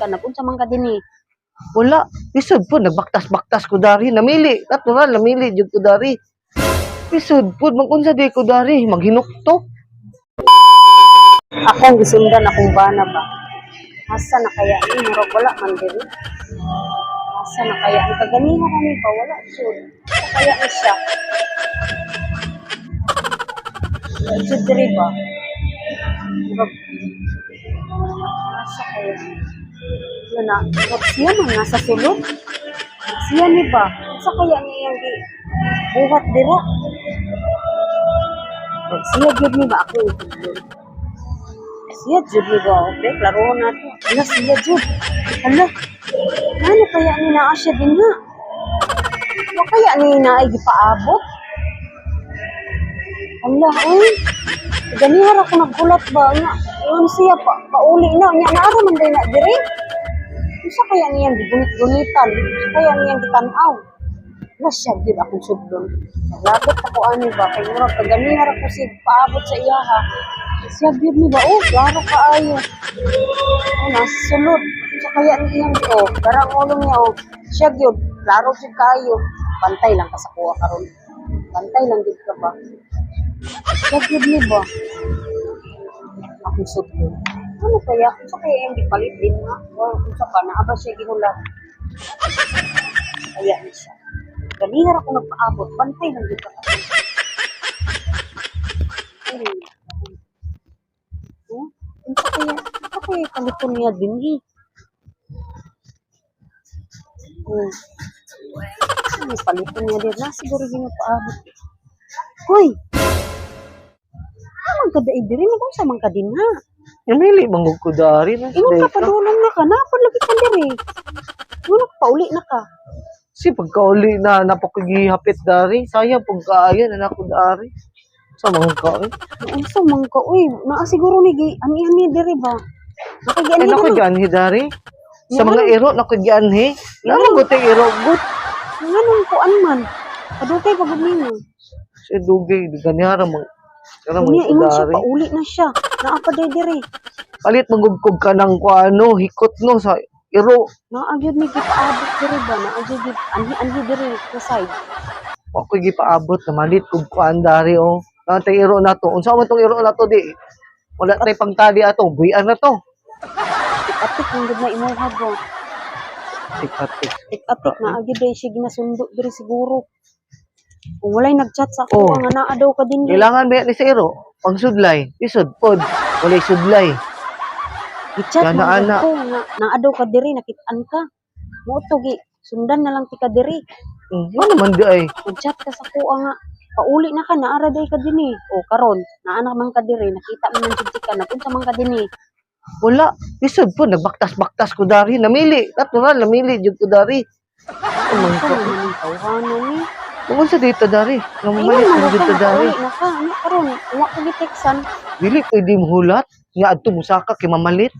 ka, nagunsa man ka dinhi? Wala. Lisod po, nagbaktas-baktas ko dari. Namili. Natural, namili jud ko dari. Lisod po, magunsa di ko dari. Maghinukto. Akong gisundan akong bana ba. Asa na kaya ni, murag wala man diri. Asa na kaya ni, kaganiha kami ba, wala jud. Asa kaya ni siya? Wala jud diri ba? Murag asa kaya? Wala na, murag siya man nasa sulod. Siya ni ba? Asa kaya ni iyang gi buhat dira? Murag siya gyud ni ba ako itudlon? Siya jud ni ba? Okay, klaro na to. Ala, siya jud. Ala, ano kaya ni naa siya din ha? Wa kaya ni naay gipaabot? Ala, oy. Ganihar ako naghulat ba nga. Ingon siya pa pauli na nya naa ra man day na diri. Unsa kaya niyang gigunit-gunitan? Unsa kaya niyang gitan-aw? Ala siya gyud akong sudlon. Naglabot ako ani ba kay murag kaganihar ako sig paabot sa iyaha. Siya gyud ni ba, oh, klaro kaayo. Oh, nasa sulod. Sa kaya ni iyang, oh, darang ulo niya, oh. Siya gyud, klaro gyud kaayo. Bantay lang ka sa kuha karon. Bantay lang gyud ka ba? Siya gyud ni ba? Akong sudlon. Ano kaya? Unsa kaya iyang gipalit din nga? O unsa pa naa ba siya gihulat? Kaya ni siya. Ganihar ako nagpaabot, bantay lang gyud ka karon. Ay, oh, unsa kaya paliton niya dinhi? Oh. Ano paliton niya din? Na siguro ginapaabot. Hoy! Naman ka dai diri, nag-unsa man ka din ha? Namili, mangog ko dari. Nas Ingon day ka padulong na ka, napad lagi ka diri. Ingon ka pauli na ka. Si pagkauli na napakagihapit dari. Sayang pagkaayo na nako dari. Sa mga ka eh. Unsa man ka, uy, naa siguro ni gi ani-ani diri ba? Ay, Nakagianhi nako na. gianhi dari. Sa mga iro, nako gianhi. Naman ko tay iro, gut. Nganong kuan man? Padugay pa gud nimo. Si dugay, ganihara mang Kara Unya mga ingon siya dari. pauli na siya. Naa pa day diri. Palit magugkog ka ng kuano, hikot no sa iro. Naa gyud ni gipaabot diri ba? Naa gyud gi anhi-anhi diri sa side. Ako gipaabot na malit kog kuan dari oh. Naa tay iro na to. Unsa man tong iro na to di? Wala tay pangtali ato, buyan na to. Tik-atik man gud na imuha ba? Tik-atik. Tik-atik na gyud day siya ginasundo diri siguro. Kung walay nagchat sa ako Oh. nga naa daw ka din. Kailangan ba ni sa iro? Pangsudlay, isod pod. Walay sudlay. Gichat Yana, man gud ana. ko nga naa daw ka diri, nakit-an ka. Mo to gi sundan na lang ti ka diri. Ano man di ay? Nagchat ka sa kuha nga pauli na ka, naara day ka dinhi. O karon naa na man ka diri, nakita man man jud ka, nagunsa man ka dinhi? Wala. Isod pod nagbaktas-baktas ko dari. Namili, natural namili jud ko dari. Ano man Unsa ka? man man tawhana ni? Tungod sa dito dari. Ingon Namamalit man man gud jud ka ko nga dari. pauli na ka. Ano karon wa ka giteksan? Dili pwede muhulat. Nga adto musaka kay mamalit.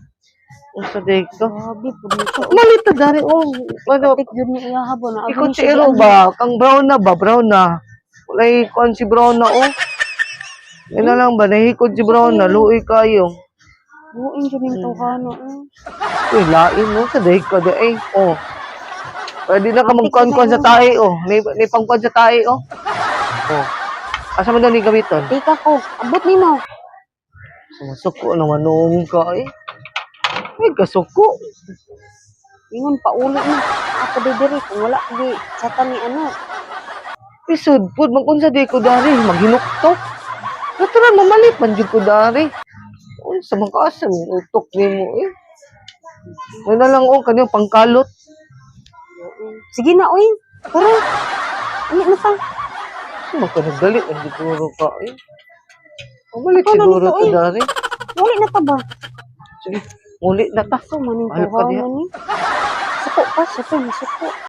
Unsa day ka? Grabe pud ni siya. Malit ta dari oh. Ano, Tik jud ni iya ba na ikot si iro ba? Kang brown na ba? Brown na. Walay kuan si brown na oh. Yan na lang ba? Nahikot si brown na. Luoy kayo. Buin jud ning tawhana. Eh. Uy, lain mo. Sa dahig ka di eh. Oh. Pwede na ka magkuan-kuan sa tae oh. May pangkuan sa tae oh. Oh. Asa man daw ni gamiton? Tika ko, abot nimo. Sumusuko naman noong ka eh. Ay, kasuko. Ingon pauli na. Ako di diri kung wala ka gi chatan ni ano. Isod pod magunsa di ko dari maghinukto. Natural mamalit man jud ko dari. Unsa man kaasa mong utok nimo eh. Wala lang oh kaniyang pangkalot. Sige na oy. Tara. Uli na ta. Sa man ka nagdali man siguro ka eh. Mamalit Ikaw na siguro nito, to eh. dari. Uli na ta ba? Sige, muli na ta. So maning Mahal ka diha. tawhana ni. Suko pa siya pa, masuko.